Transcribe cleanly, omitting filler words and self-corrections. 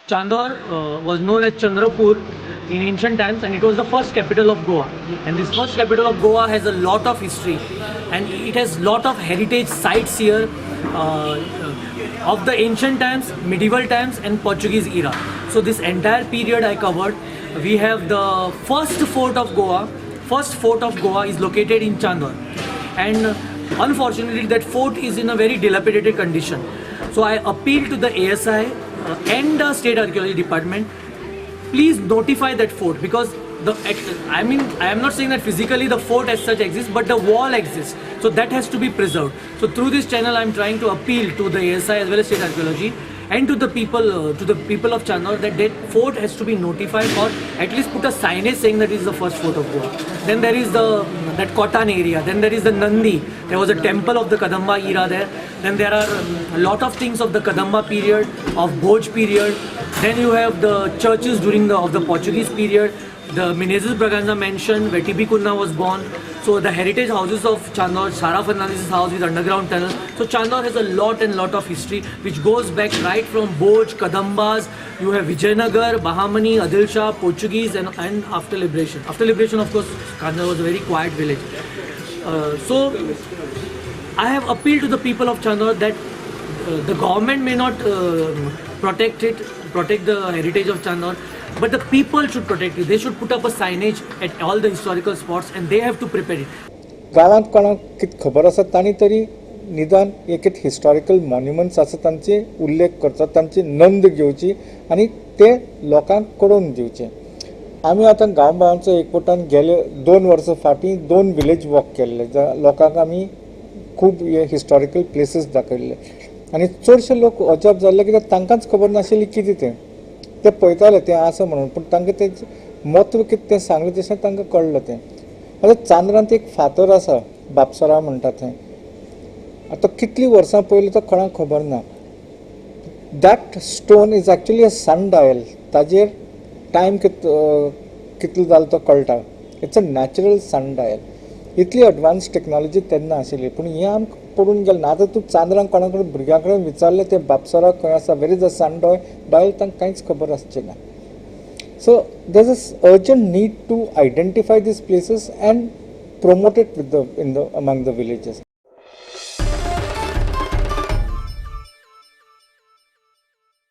Chandor was known as Chandrapur in ancient times, and it was the first capital of Goa. And this first capital of Goa has a lot of history, and it has lot of heritage sites here of the ancient times, medieval times and Portuguese era. So this entire period I covered. We have the first fort of Goa. First fort of Goa is located in Chandor, and unfortunately that fort is in a very dilapidated condition. So I appeal to the ASI and the State Archaeology Department, please notify that fort, because the I mean, I am not saying that physically the fort as such exists, but the wall exists, so that has to be preserved. So through this channel I am trying to appeal to the ASI as well as State Archaeology and to the people of Chandor that that fort has to be notified, or at least put a signage saying that it is the first fort of Goa. Then there is the that Kotan area. Then there is the Nandi. There was a temple of the Kadamba era there. Then there are a lot of things of the Kadamba period, of Bhoj period. Then you have the churches during the of the Portuguese period, the Menezes Braganza mansion where T.B. Cunha was born. So the heritage houses of Chandor, Sarah Fernandez's house with underground tunnel. So Chandor has a lot and lot of history which goes back right from Bhoj, Kadambas. You have Vijayanagar, Bahamani, Adil Shah, Portuguese and after liberation. After liberation, of course, Chandor was a very quiet village. So I have appealed to the people of Chandor that the government may not protect the heritage of Chandor, but the people should protect it. They should put up a signage at all the historical spots and they have to prepare it. गांवांत कोणाक कितें खबर आसा तांणी तरी निदान एक एक हिस्टॉरिकल मॉन्युमंट्स आसा तांचे उल्लेख करचो, तांची नोंद घेवची आनी ते लोकांक कळोवन दिवचे. आमी आतां गांवभावांचो एकवटान गेले 2 वर्सां फाटीं दोन विलेज वॉक केल्ले, लोकांक आमी खूब हे हिस्टॉरिकल प्लेसीस दाखयल्ले आनी चडशे लोक अजाप जाल्ले, कित्याक तांकांच खबर नाशिल्ली कितें तें. ते पळयताले तें आसा म्हणून, पूण तांकां तें म्हत्व कितें तें सांगलें तशें तांकां कळ्ळें तें. आतां चांदरांत एक फातर आसा, बापसरा म्हणटा थंय. आतां कितलीं वर्सां पयलीं तो कोणाक खबर ना. That stone is actually a sun dial. ताजेर टायम कितलो जालो तो कळटा. It's a natural sun dial. इतली एडवान्स टेक्नॉलॉजी तेन्ना आशिल्ली, पूण हें आमकां पडून गेलें ना. आतां तूं चांदरांक कोणा कडेन भुरग्यां कडेन विचारलें तें बापसरा खंय आसा, where is the sun dial, तांकां कांयच खबर आसचें ना. So there is urgent need to identify these places and promote it with the in the among the villages.